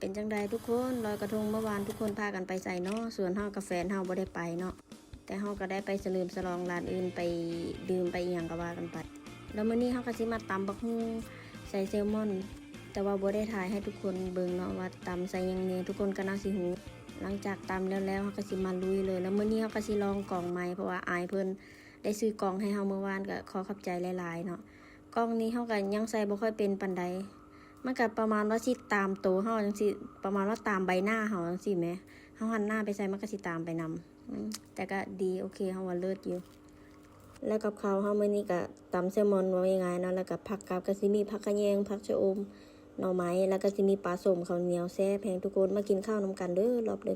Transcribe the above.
ເປັນຈັ່ງໃດທຸກຄົນ ລອຍກະທົງເມື່ອວານທຸກຄົນພາກັນໄປໃສເນາະ? ສ່ວນເຮົາກັບແຟນເຮົາບໍ່ໄດ້ໄປເນາະ ແຕ່ເຮົາກໍໄດ້ໄປສະເຫຼີມສະຫຼອງຮ້ານອື່ນ ໄປດື່ມໄປອີ່ຫຍັງກໍວ່າກັນໄປ. ແລ້ວມື້ນີ້ເຮົາກໍຊິມາຕຳບັກຫຸ່ງໃສ່ແຊລມອນ ແຕ່ວ່າບໍ່ໄດ້ຖ່າຍໃຫ້ທຸກຄົນເບິ່ງເນາະວ່າຕຳໃສ່ຫຍັງແດ່ ທຸກຄົນກໍໜ້າຊິຮູ້. ຫຼັງຈາກຕຳແລ້ວໆ ເຮົາກໍຊິມາລຸຍເລີຍ. ແລ້ວມື້ນີ້ເຮົາກໍຊິລອງກ້ອງໃໝ່ ເພາະວ່າອ້າຍເພິ່ນໄດ້ຊື້ກ້ອງໃຫ້ເຮົາເມື່ອວານ ກໍຂໍຂອບໃຈຫຼາຍໆເນາະ. ກ້ອງນີ້ເຮົາກໍຍັງໃສ່ບໍ່ຄ່ອຍເປັນປານໃດ ມັນກໍປະມານວ່າຊິຕາມໂຕເຮົາຈັ່ງຊີ້ ປະມານວ່າຕາມໃບໜ້າເຮົາຈັ່ງຊີ້ແໝ ເຮົາຫັນໜ້າໄປໃສມັນກໍຊິຕາມໄປນຳ. ອືມ ແຕ່ກໍດີ ໂອເຄ ເຮົາວ່າເລີດຢູ່. ແລ້ວກັບເຂົ້າເຮົາມື້ນີ້ກໍຕຳແຊລມອນ ເວົ້າງ່າຍໆເນາະ ແລ້ວກໍຜັກກັບ ກໍຊິມີຜັກຂະແຍງ ຜັກຊະອົມ ໜໍ່ໄມ້ ແລ້ວກໍຊິມີປາສົ້ມ ເຂົ້າໜຽວ ແຊບແຮງ. ທຸກຄົນມາກິນເຂົ້ານຳກັນເດີ ລອບເດີ.